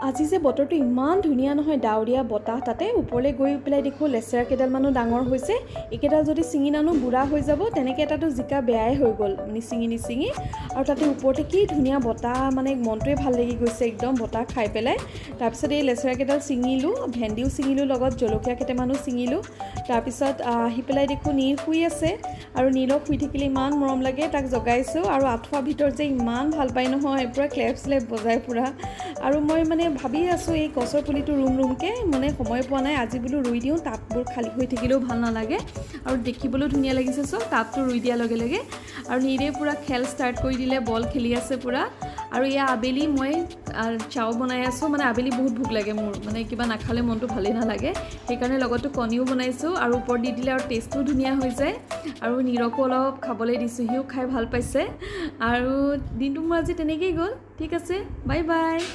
আজি যে বতৰটো ইমান ধুনীয়া নহয়, ডাৱৰীয়া বতাহ, তাতে ওপৰলৈ গৈ পেলাই দেখোঁ লেচেৰা কেইডালমানো ডাঙৰ হৈছে। এইকেইডাল যদি ছিঙি নানো বুঢ়া হৈ যাব। তেনেকৈ এটাতো জিকা বেয়াই হৈ গ'ল নিছিঙি নিছিঙি। আৰু তাতে ওপৰতে কি ধুনীয়া বতাহ, মানে মনটোৱে ভাল লাগি গৈছে একদম বতাহ খাই পেলাই। তাৰপিছত এই লেচেৰা কেইডাল ছিঙিলোঁ, ভেন্দিও ছিঙিলোঁ, লগত জলকীয়া কেইটামানো ছিঙিলোঁ। তাৰপিছত আহি পেলাই দেখোঁ নীৰ শুই আছে আৰু নীলক শুই থাকিলে ইমান মৰম লাগে, তাক জগাইছোঁ। আৰু আঁঠুৱাৰ ভিতৰত যে ইমান ভাল পায় নহয়, পূৰা ক্লেপ শ্লেপ বজাই পূৰা। আৰু মই মানে ভাবি আছোঁ এই গছৰ পুলিটো ৰুম ৰুমকৈ, মানে সময় পোৱা নাই। আজি বোলো ৰুই দিওঁ, টাববোৰ খালী হৈ থাকিলেও ভাল নালাগে আৰু দেখিবলৈও ধুনীয়া লাগিছে চব টাবটো ৰুই দিয়াৰ লগে লগে। আৰু নীৰে পূৰা খেল ষ্টাৰ্ট কৰি দিলে, বল খেলি আছে পূৰা। আৰু এয়া আবেলি মই চাও বনাই আছোঁ। মানে আবেলি বহুত ভোক লাগে মোৰ, মানে কিবা নাখালে মনটো ভালেই নালাগে, সেইকাৰণে লগতো কণীও বনাইছোঁ আৰু ওপৰত দি দিলে আৰু টেষ্টটোও ধুনীয়া হৈ যায়। আৰু নীৰকো অলপ খাবলৈ দিছোঁ, সিও খাই ভাল পাইছে। আৰু দিনটো মোৰ আজি তেনেকেই গ'ল। ঠিক আছে, বাই বাই।